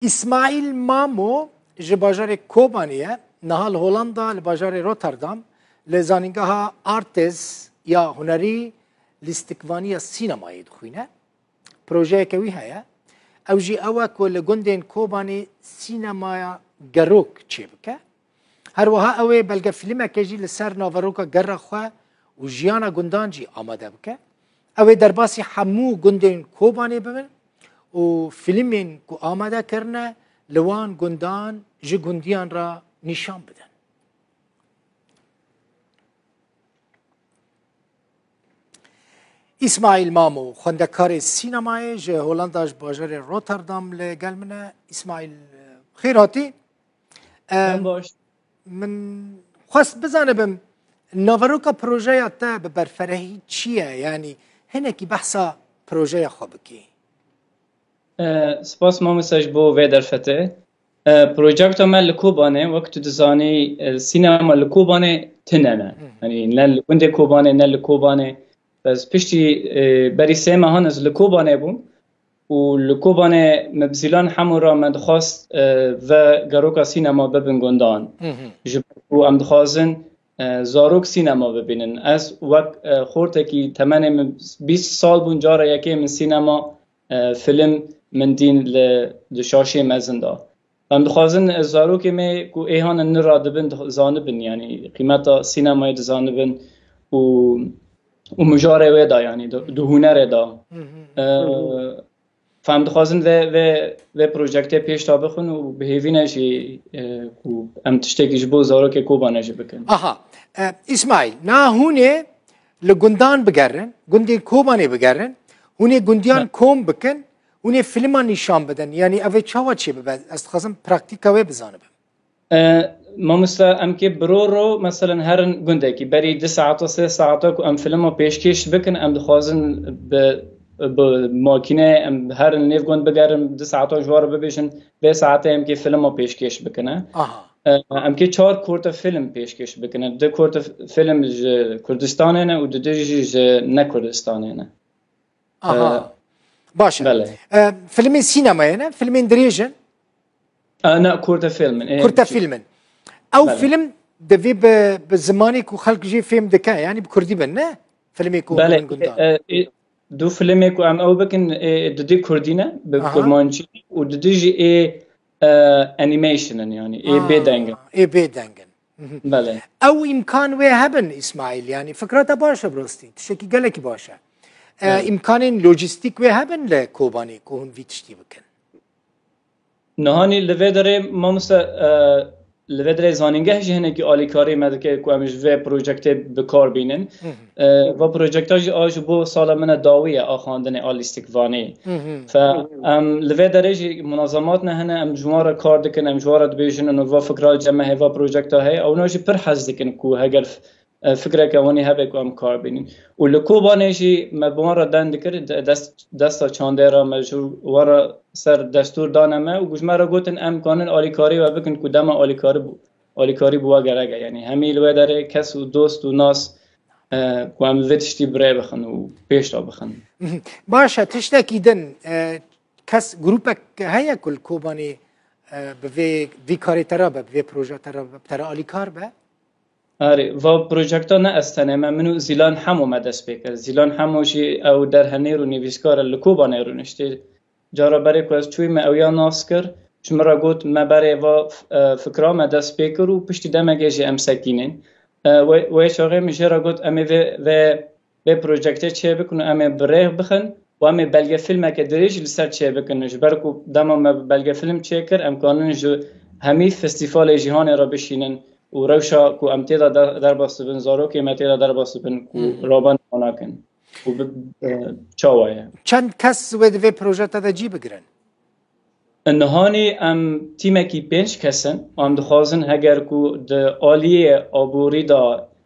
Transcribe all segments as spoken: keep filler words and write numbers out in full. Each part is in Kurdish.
Îsmaîl Mamo ji bajarê Kobanê ye. Niha li Holanda, li bajarê Rotterdam, li Zanîngeha Artes ya Hunerî Lîstikvaniya Sînemayê dixwîne. Projeyeke wî heye. Ew jî ew e ku li gundên Kobanê sînemaya gerok çêbike. Her wiha ew ê belgefîlmeke jî li ser naveroka gera xwe û jiyana gundan jî amade bike. Ew ê derbasî hemû gundên Kobanê bibin û fîlmên ku amade kirine li wan gundan ji gundiyan re nîşan bidin. Îsmaîl Mamo, xwendekarê sînemayê ji Holanda, ji bajarê Rotterdam li gel min e. Îsmaîl, xêr hatî. Em, Em baş. Min xwest bizanibim, naveroka projeya te bi berferehî çi ye? Yanî hinekî behsa projeya xwe bikî. E, spas mamoste ji bo vê derfetê. E, projekta me li Kobanê, wek tu dizanî, e, sînema li Kobanê tune ne. Hı. Yanî ne li gundê Kobanê, ne li Kobanê. Ez piştî, e, berî sê mehan ez li Kobanê bûm û li Kobanê me bi Zîlan Hemo re me dixwast, e, ve geroka sînema bibin gundan. Hı hı. Ji bo ku em dixwazin, e, zarok sînema bibînin. Ez wek, e, xortekî temenê min bîst sal bûn, cara yekê min sînema, e, film min dîn li, di şaşê mezin de. Em dixwazin, e, zarokê me ku ê hanin nira dibin, dix-, zanibin, yanî qîmeta sînemayê dizanibin û, û mijarê wê de, yanî di, di hunerê de. Hı hı. E, Hı hı. Em dixwazin vê, vê, vê projektê pêş de bixin û bi hêvî ne jî, e, ku em tiştekî ji bo zarokê Kobanê jî bikin. Aha. E, Îsmaîl, niha hûn ê li gundan bigerin, gundên Kobanê bigerin, hûn ê gundiyan Me- kom bikin, hûn ê filman nîşan bidin. Yanî ev ê çawa çêbibe? Ez dixwazim praktîka wê bizanibim. E, mamoste, em kê bi ro ro, meselen, herin gundekî, berî du saeta, sê saeta ku em filma pêşkêş bikin, em dixwazin bi, bi makîne, em herin nêv gund bigerin, du saeta ji wan re bibêjin, vê saetê em kê filma pêşkêş bikine. Aha. E, em kê çar kurta film pêşkêş bikine. Du kurta film ji Kurdistanê ne û du jî ji ne Kurdistanê ne. Aha. E, Baş e. Belê. E, filmên sînemayê ne? Filmên dirêj in? E, ne, kurte film in. Ê, Kurte çi- film in. Ew Belê. Film divê bi, bi zimanê ku xelk jê fêm dike, yanî bi kurdî bin, ne? Filmê ku Belê. Bin gundan. E, e, du filmê ku em ew bikin, ê, didî kurdî ne, bi Aha. Kurmancî û didî jî ê, e, animation in, yanî ê Aa, bêdeng in. Ê bêdeng in. Mhm. Belê. Ew îmkan wê hebin, Îsmaîl, yanî fikra te baş e bi rastî. Tiştekî gelekî baş e. E, Evet. Îmkanên lojîstîk wê hebin li Kobanê ku hûn vî tiştî bikin? Nihanî li vê derê mamoste, e, li vê derê zanîngeh jî hinekî alîkarî me dike ku em ji vê projektê bi kar bînin. Hı hı. E, va projekta jî a ji bo sala min e dawî ye, a xwendinê a lîstikvanî. Hı hı. Fe em li vê derê jî munazemat ne hene, em ji wan re kar dikin, em ji wan re dibêjin, û va fikra li cem me hê, va projekta heye, ewna jî pir hez dikin ku heger f-, e, fikreke wan ê hebe ku em kar bînin. Û li Kobanê jî me bi wan re deng dikir, de-, dest, desta çandê re me ji wan re ser destûr dane me û ji me re gotin em kanin alîkarî we bikin ku dema alîkarî bû, alîkarî bi we gerek e. Yanî hemî li wê derê kes û dost û nas, e, ku em vê tiştî bi rê bixin û pêş de bixin. Baş e, tiştekî din, e, kes, grûpek heye ku li Kobanê, e, bi vê, vî karê te re be, bi vê proje te re be, bi te re alîkar be? Erê, va projekta ne ez tenê me, min û Zîlan Hemo me dest pê kir. Zîlan Hemo jî ew derhenêr û nivîskar e, li Kobanê rûniştê. Cara berê ku ez çûyî me ew ya nas kir, ji min re got me berê va, e, fikra me dest pê kir û piştî demekê jî em sekînên. E, wê, wê çaxê min jê re got em ê vê, vê, vê projektê çê bikin û em ê bi rêx bixin û em ê belgefîlmeke dirêj li ser çê bikin. Ji ber ku dema me belgefîlm çê kir, em kanin ji hemî festîvalê cîhanê re bişînin û rewşa ku em tê de de-, derbas dibin, zarokê me tê de derbas dibin ku Hı hı. raban wana kin. Û bi, e, çawa ye? Çend kes wê di vê projeta de cî bigirin? Nihanî em tîmekî pênc kes in û em dixwazin heger ku di aliyê aborî de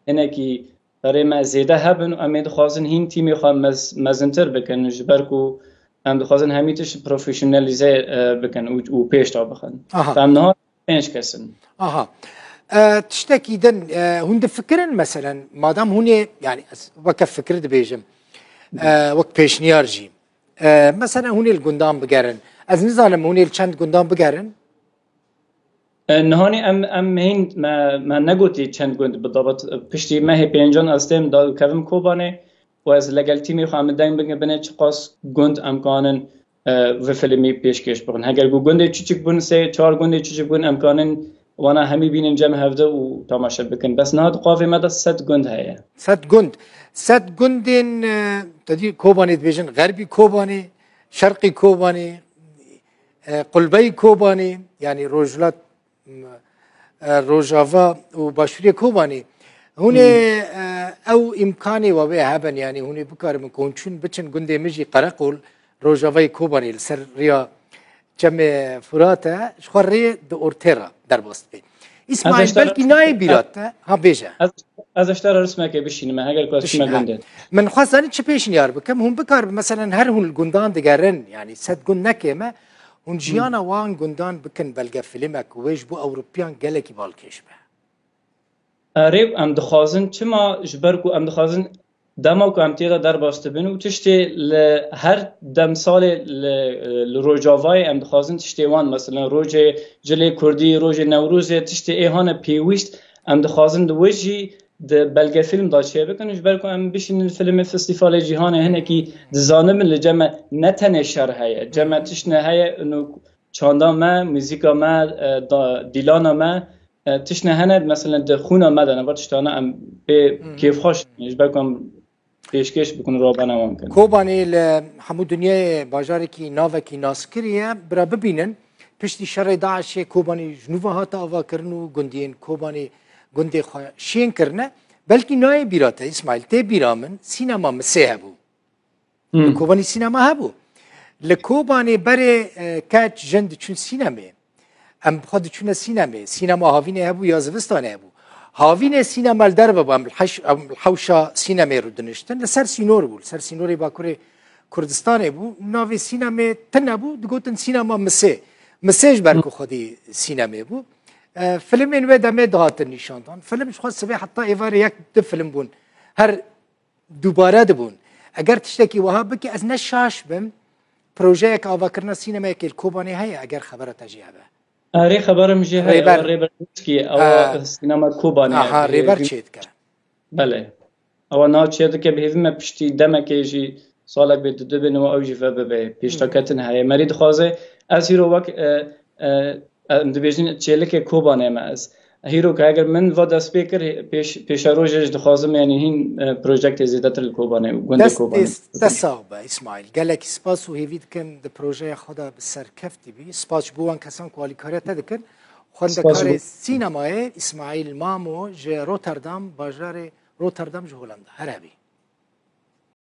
hinekî berê me zêde hebin û em ê dixwazin hîn tîmê xwe mez-, mezintir bikin, ji ber ku em dixwazin hemî tişt profesyonelîze, e, bikin û, û pêş de bixin. Aha. Em niha pênc kes in. Aha. E, tiştekî din, e, hûn difikirin, meselen, madem hûn ê, yani, ez weke fikir dibêjim, e, wek pêşniyar jî. E, mesela, hûn ê li gundan bigerin. Ez nizanim hûn ê li çend gundan bigerin? E, nihanî em, em hîn me, me negotî çend gund bi dabat. Piştî mehê pêncan ez têm da kevim Kobanê û ez legel tîmê xwe em deng bigin binê çiqas gund em kanin, e, vê filmî pêşkêş bikin. Heger ku gundê çiçik bûn, sê çar gundê çiçik bûn, em kanin wana hemî bînin cem hevde û tamaşe bikin. Bes niha di qavê me de sed gund heye. Sed gund. Sed gundên, e, te dî Kobanê dibêjin, Xerbî Kobanê, Şerqî Kobanê, e, Qulbeyî Kobanê, yanî Rojhilat, e, Rojava û Başûrê Kobanê. Hûn ê, Hmm. e, ew îmkanê we wê hebin, yanî hûn ê bikaribin ku hûn çûn biçin gundê min jî Qereqol, Rojavayê Kobanê li ser riya Çemê Furat e, ji xwe rê di ortê re derbas dibe. Îsmaîl, Ateşler belkî nayê bîra te. Ha, bêje. Ez, ez ji te re rismekê bişînime, heger ku ez çime Bişîne, ha. gundê. Min xwest zanî çi pêşniyar bikim, hûn bikaribin, meselen, her hûn li gundan digerin, yanî sed gund nekême, hûn Hmm. jiyana wan gundan bikin belgefilmek, wê ji bo Ewropiyan gelekî balkêş be. Erê, em dixwazin, çima? Ji ber ku em dixwazin dema ku em tê de derbas dibin û tiştê li her demsalê li, li Rojavayê em dixwazin tiştê wan, mesela rojê cilê kurdî, rojê Newrozê, tiştê ê hane pêwîst, em dixwazin di wê jî di belgefîlm de çêbikin, ji ber ku em bişînin filmê festîvalê cîhanê hinekî dizanibin li cem me ne tenê şer heye, cem me tiştine heye, ino çanda me, muzîka me, e, da, dîlana me, e, tiştine hene, mesela di xûna me de ne, va tiştana em pê Hı hı. kêfxweş in, ji ber ku em pêşkêş bikin, rabana wan kin. Kobanê li hemû dinyayê bajarekî navekî naskirî ye. Bira bibînin, piştî şerê DAIŞê Kobanê ji nû ve hate avakirin û gundiyên Kobanê gundê xwe şên kirine. Belkî nayê bîra te, Îsmaîl, tê bîra min, sînema Misê hebû. Hmm. Li Kobanê sînema hebû. Li Kobanê berê, e, keç, jin diçûn sînemê. Em bi xwe diçûne sînemê. Sînema havînê hebû ya zivistanê hebû. Havînê sînema li derve bû. Em li heş-, em li hewşa sînemê rû diniştin. Li ser sînor bû. Li ser sînorê Bakurê Kurdistanê bû. Navê sînemê tune bû. Digotin sînema Misê. Misê ji ber ku xwedî sînemê bû. E, filmên wê demê dihatin nîşandan. Film ji xwe sibê heta êvarê yek du film bûn. Her dubare dibûn. Eger tiştekî wiha bike, ez ne şaş bim, projeyek avakirina sînemeyekê li Kobanê heye, eger xebera te jî hebe. Erê, xeberim jî heye, Rêber. Ew Rêber Lûçkî, ew Ha. sînema Kobanê Aha, ye. Rêber Jî- çê dike. Belê. Ew nav çê dike, bi hêvî me piştî demekê jî, salek bê, du dibê, niha ew jî vebibe. Pêşveketin heye. Merî dixwaze, ez hîro wek, e, e, em dibêjin çêlikê Kobanê me ez. Hîro ku eger min va dest pê kir, pêş, pêşerojê ji dixwazim, yanî hîn, e, projektê zêdetir li Kobanê û gundê Dest, Kobanê. dest, dest sax be, Îsmaîl. Gelekî spas û hêvî dikim di projeya xwe de bi serkeftî bî. Spas ji bo wan kesan ku alîkariya te dikin. Spas ji Xwendekarê bo sînemayê Îsmaîl Mamo ji Rotterdam, bajarê Rotterdam ji Holanda. Her hebî.